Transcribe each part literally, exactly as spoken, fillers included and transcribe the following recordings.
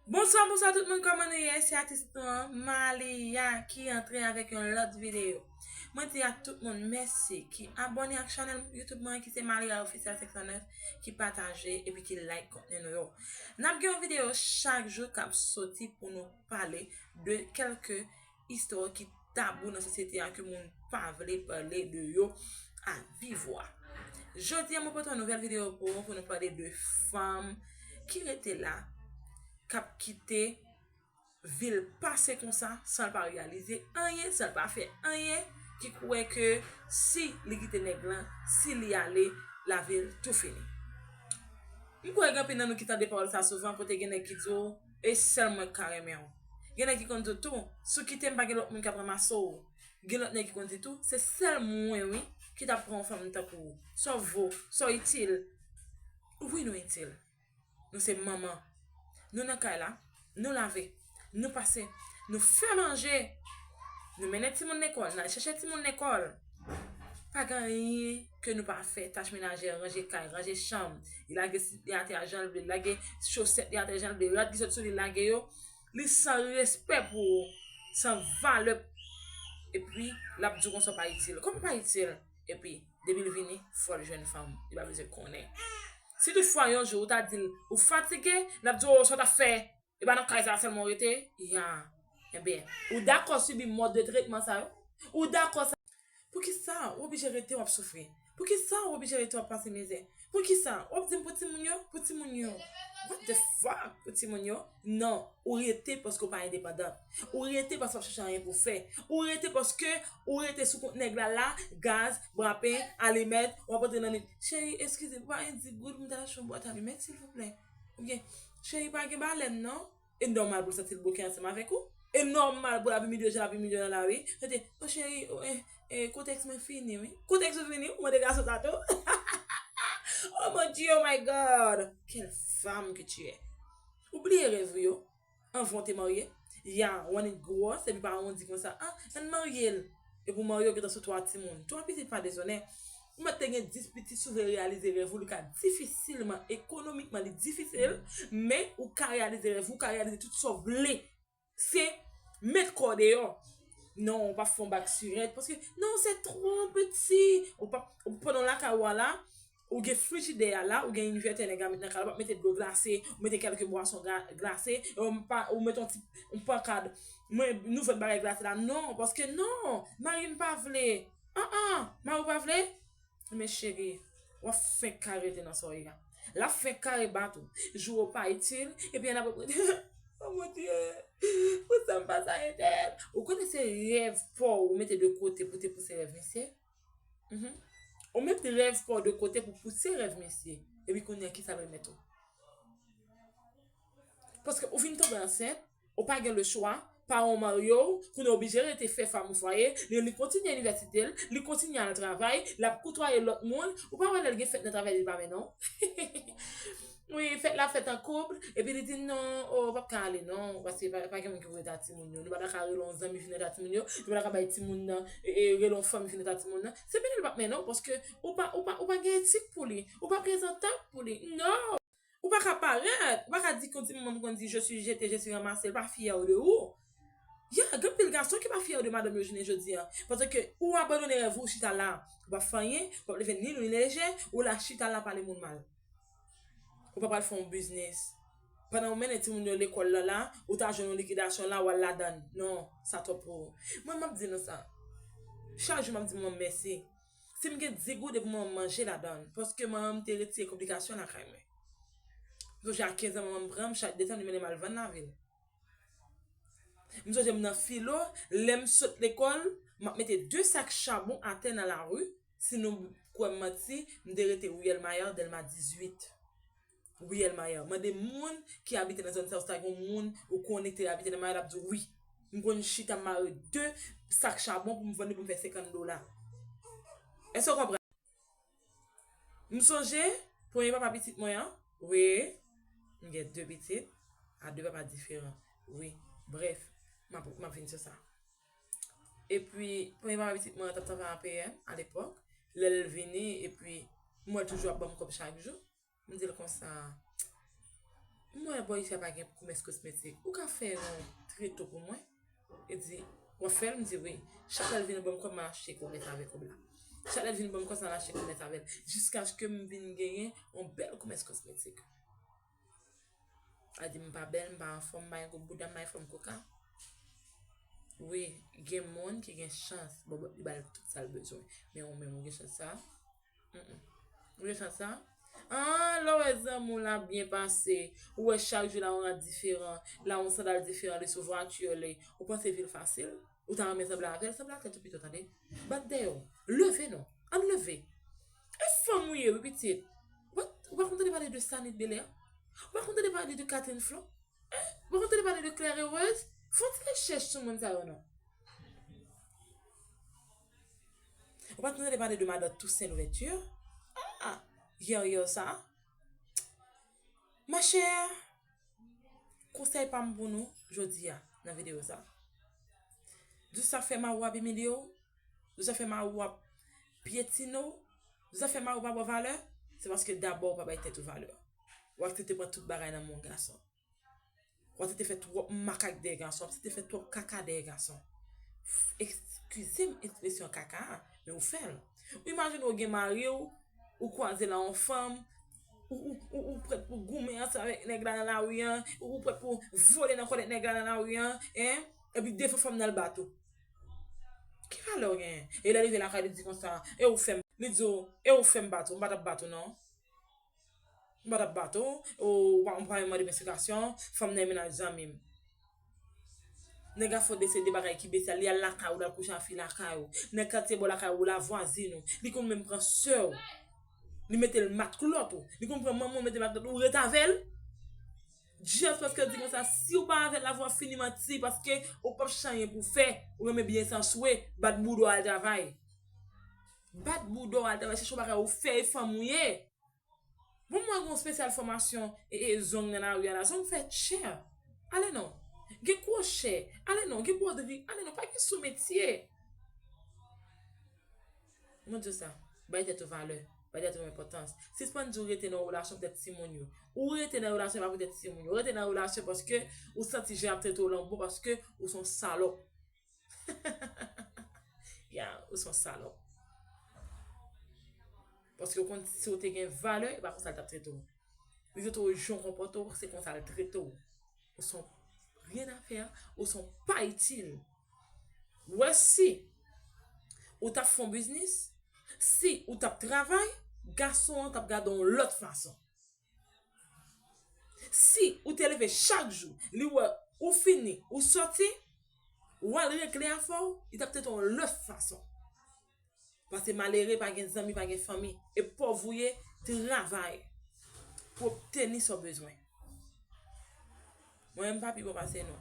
Bonswa, bonswa tout moun, kòman nou ye? Se atis nou an, Malia, ki antre avèk yon lòt videyo. Mwen di ak tout moun mèsi ki abòne ak chanèl YouTube mwen ki se Malia Officiel senk san nèf, ki pataje epi ki like kontni nou yo. N ap gen yon videyo chak jou k ap soti pou nou pale de kèlke istwa ki tabou nan sosyete a ke moun pa vle pale de yo a viv vwa. Jodi a, mwen pote yon nouvèl videyo pou ou, pou nou pale de fanm ki rete la, k ap kite vi l pase konsa, san l pa reyalize anyen, san l pa fè anyen, ki kwè ke si li kite nèg lan, si li ale, lavi l tou fini. M kwè gen anpil nan nou ki tande pawòl sa souvan, kote gen nèg ki di w, e sèl mwen k ka renmen w. Gen nèg ki konn di w tou, si w kite m, pa gen lòt moun k ap ranmase w. Gen lòt nèg ki konn di tou, se sèl mwen wi ki t ap pran yon fanm tankou w. Sa w vo, sa w itil. Wi, nou itil. Nou se manman. Nou nan kay la, nou lave, nou pase, nou fè manje, nou mennen timoun lekòl, n al chèche timoun lekòl. Pa gen anyen ke nou pa fè, tach menajè, ranje kay, ranje chanm, li lage slip li atè a jan l vle, li lage chosèt li atè jan l vle, rad ki sot sou li, li lage yo, li san respè pou ou, san valè, epi l ap di w konsa w pa itil. Kòman w pa itil? Epi, depi l vini, fò l jwenn fanm, li pa bezwen konnen. Si toutfwa yon jou ou ta di l ou fatige, l ap di w, o, sa w t ap fè? E pa nan kay sa a sèlman w rete? Ya. Enben, ou dakò sibi mòd de tretman sa yo? Ou dakò sa? Poukisa ou oblije rete w ap soufri? Poukisa ou oblije rete w ap pase mizè? Poukisa? W ap di m pou timoun yo? Pou timoun yo? What the fuck? Pou timoun yo? Non, ou rete paske w pa endepandan. Ou rete paske w ap chèche anyen pou w fè. Ou rete paske ou rete sou kont nèg la la, gaz, brapen, alimèt, w ap antre nan nit. Cheri, eskize, pa gen dis goud pou m ta achte yon bwat alimèt, silvouplè? Oubyen, cheri, pa gen balèn, non? E nòmal pou l santi l bouke ansanm avèk ou. E nòmal pou l ap imilye w jan l ap imilye w nan lari. Tande, o cheri, o, e, e, kotèks mwen fini, wi. Kotèks ou fini? Ou mande gason sa tou? Oh mon Dieu, oh my God! Quelle femme que tu es! Ou bliye rèv ou yo anvan w te marye? Ya, w annik gwòs, epi paran w di konsa, ah, ann marye l. Epi w marye, w gentan sou twa timoun. Twa pitit pa dezonè. Ou mèt te gen dis pitit, si w vle reyalize rèv ou, li ka difisilman, ekonomikman, li difisil, men ou ka reyalize rèv ou, ou ka reyalize tout sa w vle. Se met kò w deyò. Non, ou p ap fè yon bak sirèt, paske, non, se twò piti. Ou p ap, ou, pandan w lakay ou a la, ou gen frijidè a la, ou gen envètè nèg la met nan kay la, ou p ap mete dlo glase, ou mete kèlke bwason gla-, glase, e ou pa, ou mete yon ti, yon pankad, mwen, nou vann bagay glase la, non, paske non, mari m pa vle, an an, mari w pa vle, men cheri, w ap fenk kare rete nan sa w ye a. L ap fenk kare bat ou, joure w pa itil, epi ann ap reproche, oh mon Dieu, pou sa m pase a entèl. Ou konnen se rèv pa w ou mete de kote pou te pouse rèv misye? Mhm. Ou met rèv pa w de kote pou pouse rèv mesye. Epi kounye a, kisa l remèt ou? Paske ou vin tonbe ansent, ou pa gen lechwa, paran w marye w, kounye a w oblije rete fè fanm ou fwaye, li, li kontinye inivèsite l, li kontinye al travay, l ap koutwaye lòt moun, ou pa wè lè l gen fèt nan travay li pa mennen w? Wi, fèt la fèt an koup, epi li di non, o, w p ap ka ale non, paske pa, pa gen moun ki pou rete ak timoun yo. Nou pa ta ka rele yon zanmi vin rete ak timoun yo, nou pa ta ka bay timoun nan, e, e, rele yon fanmi vin rete ak timoun nan. Se mennen l p ap mennen w, paske ou pa, ou pa, ou pa gen etik pou li, ou pa prezantab pou li. Non! Ou pa ka parèt, ou pa ka di kon ti manman m konn di, je suis jeté, je suis ramassé, l pa fyè de ou. Ya, gen anpil gason ki pa fyè de madanm yo jounen jodi a. Paske ou abandone rèv ou, ou chita la, ou p ap fè anyen, ou p ap leve ni lou ni lejè, ou la chita la pale moun mal. Ou pa pral fè yon biznis. Pandan w mennen timoun yo lekòl la la, ou ta jwenn yon likidasyon la, w al ladann. Non, sa twòp pou ou. Mwen, m ap di nou sa. Chak jou, m ap di manman m mèsi. Si m gen dis goud, epi mwen manje ladann. Paske manman m te retire konplikasyon lakay mwen. M sonje a kenz an, manman m pran m, chak de tan, li mennen m al vann lavil. M sonje m nan filo, lè m sot lekòl, m ap mete de sak chabon atè nan lari, si nou kwè m manti, m te rete Ruelle Maillard, Dèlma dizuit. Ruelle Maillard. Mande moun ki abite nan zòn sa yo, si ta gen moun ou konnen ki te abite nan Maillard, l ap di w wi. M konn chita mare de sak chabon pou m vann li pou m fè senkant dola. Èske w konprann? M sonje premye papa pitit mwen an, wi, m gen de pitit, a de papa diferan, wi. Brèf, m ap, m ap vin sou sa. Epi, premye papa pitit mwen an t ap travay a P M a lepòk, lè l vini, epi m wè l toujou ap ban m kòb chak jou. M di l konsa, M wè bò isi a pa gen komès kosmetik. Ou ka fè yon treto pou mwen? Li di, w ap fè l? M di wi. Chak lè l vin ban m kòb, m al achte komès avè kòb la. Chak lè l vin ban m kòb sa, m al achte komès avè l. Jiskaske m vin genyen yon bèl komès kosmetik. A di m pa bèl, m pa anfòm, m pa gen gwo bouda, m pa gen fòm koka. Wi, gen moun ki gen chans, bon, bon, li ba l tout sa l bezwen. Men ou menm, ou gen chans sa? Mm-mm. Ou gen chans sa? Ah, lè w wè zanmi w la byen pase, ou wè chak jou l a yon rad diferan, l a yon sandal diferan, li sou vwati li, ou panse vi l fasil? Ou ta renmen sanble avè l? Sanble ak tèt ou pito, tande. Bat dèyè w. Leve non. Ann leve. E fanm ou ye, wi, pitit. Ou pa, ou pa konn tande pale de Sanit Belair? Ou pa konn tande pale de Catherine Flon? Hein? Ou pa konn tande pale de Claire Heureuse? Fè yon ti rechèch sou moun sa yo non. Ou pa tande pale de madan Toussaint Louverture? Ah, yè, yè sa. Ma chère, konsèy pa m pou nou jodi a nan videyo sa. Di sa fè mari w ap imilye w, di sa fè mari w ap pyetine w, di sa fè mari w pa ba w valè, se paske dabò ou pa bay tèt ou valè. Ou aksepte pran tout bagay nan men yon gason. W ap te fè twòp makak dèyè gason, w ap te fè twòp kaka dèyè gason. Eskize m ekspresyon kaka a, men ou fè l. Ou imajine w gen mari w, ou kwaze l a yon fanm, ou, ou, ou, ou prèt pou goumen ansanm avèk nèg la nan lari an, ou, ou prèt pou vole nan kòlèt nèg la nan lari an, en, epi devan fanm nan l bat ou. Ki valè w genyen? E lè l rive lakay li di konsa, e ou fè m, li di w, e ou fè m bat ou, m pa t ap bat ou non. M pa t ap bat ou, ou pa, ou pa menm mande m esplikasyon, fanm nan e mennaj zanmi m. Nèg la fò deside bagay ki bestial, li al lakay ou, l al kouche a fi lakay ou. Nèg katye bò lakay ou, la vwazin ou. Li konn menm pran sè w. Li mete l matlòt ou. Li konn pran manman w, mete l matlòt ou, ou ret avè l. Just paske l di konsa, si w pa avè l, lavi w ap fini manti, paske ou p ap chanje pou fè. Ou renmen byen san swe, bat bouda w al travay. Bat bouda w al travay, chèche yon bagay ou fè, e fanm ou ye. Bon, mwen gen yon spesyal fòmasyon e, e zong nan lari a la. Zong fè chè. Ale non. Gen kwochè. Ale non. Gen bwodri. Ale non. Pa gen sou metye. Mwen di w sa. Bay tèt ou valè. Bay tèt ou enpòtans. Sispann di w rete nan yon relasyon poutèt timoun yo. Ou rete nan relasyon pa poutèt timoun yo. Ou rete nan relasyon paske ou santi jan y ap trete w lan bon paske ou se yon salòp. Ya, ou se yon salòp. Paske ou konn si ou te gen valè, e pa konsa l t ap trete w. Li trete w jan w konpòte w, se konsa l trete w. Ou se yon rien à faire, ou se yon pa itil. Ou wè si ou t ap fè yon biznis, si ou t ap travay, gason an t ap gade w yon lòt fason. Si ou te leve chak jou, li wè ou fini, ou soti, ou al regle afè w, li t ap trete w yon lòt fason. Paske malere pa gen zanmi, pa gen fanmi. E pòv ou ye, travay pou obteni sa w bezwen. Mwen menm m pa pi bon pase nou.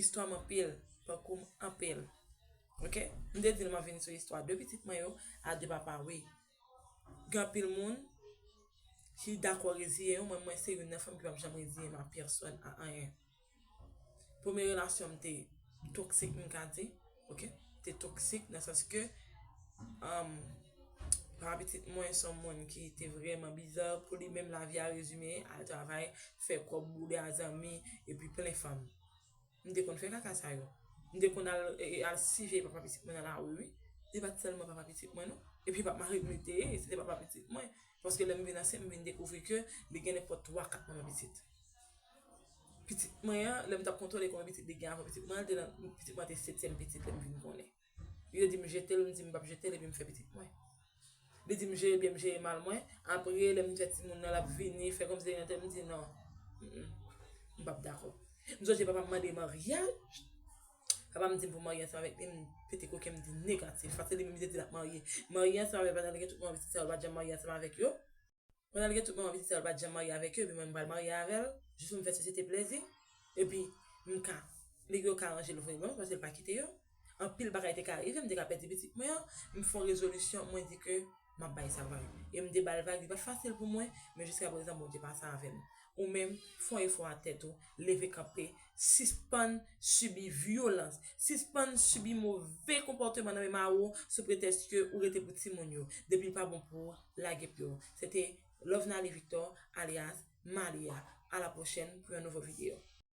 Istwa m anpil, pakou m anpil. Oke? M te di nou m ap vini sou istwa de pitit mwen yo, a de papa, wi. Gen anpil moun ki dakò reziye yo, mwen, mwen se youn nan fanm ki p ap janm reziye m a pèsòn, a anyen. Premye relasyon m te toksik, m ka di, oke? Te toksik nan sans ke, um, papa pitit mwen se yon moun ki te vrèman biza pou li menm, lavi a rezime, al travay, fè kòb, bouda zanmi, epi plen fanm. M te konn fè kaka sa yo. M te konn al, e, e, al sijeye papa pitit mwen nan lari, wi. Li pa t sèlman papa pitit mwen, non. Epi pa mari m li te ye, se te papa pitit mwen. Paske lè m vin ansent, m vin dekouvri ke li gen nenpòt twa, kat manman pitit. Pitit mwen an, lè m t ap kontwole konbyen pitit li gen avan pitit mwen an, li te nan, pitit mwen an te setyèm pitit lè m vin konnen. Li te di m jete l, m di m p ap jete l, epi m fè pitit mwen. Li di m jere byen, m jere mal mwen. Apre, lè m fè timoun nan, l ap vini, fè kòmsi de yon tèl, m di non. Mm, mm. M p ap dakò. M sonje papa m mande maryaj. Papa m di m pou m marye ansanm avèk li, m pete koken, m di negatif. Paske li menm li te di l ap marye. Marye ansanm avèk, pandan l gen tout manman pitit sa yo, l pa t janm marye ansanm avèk yo. Pandan l gen tout manman pitit sa yo, l pa t janm marye avèk yo, epi mwen m pral marye avè l, jis pou m fè sosyete plezi. Epi m ka, nèg yo ka ranje l voye ban mwen, paske l pa kite yo. Anpil bagay te ka rive, m te ka pèdi pitit mwen an. M fè yon rezolisyon, mwen di ke m ap bay sa vag. E m te ba l vag, li pa t fasil pou mwen, men jiskaprezan Bondye pase avè m. Ou menm, fè yon efò a tèt ou, leve kanpe, sispann sibi vyolans, sispann sibi move konpòteman nan men mari w sou pretèks ke ou rete pou timoun yo. Depi l pa bon pou ou, lage pye w. Se te Lovnaly Victor, alyas Malia. A la pwochèn pou yon nouvo videyo.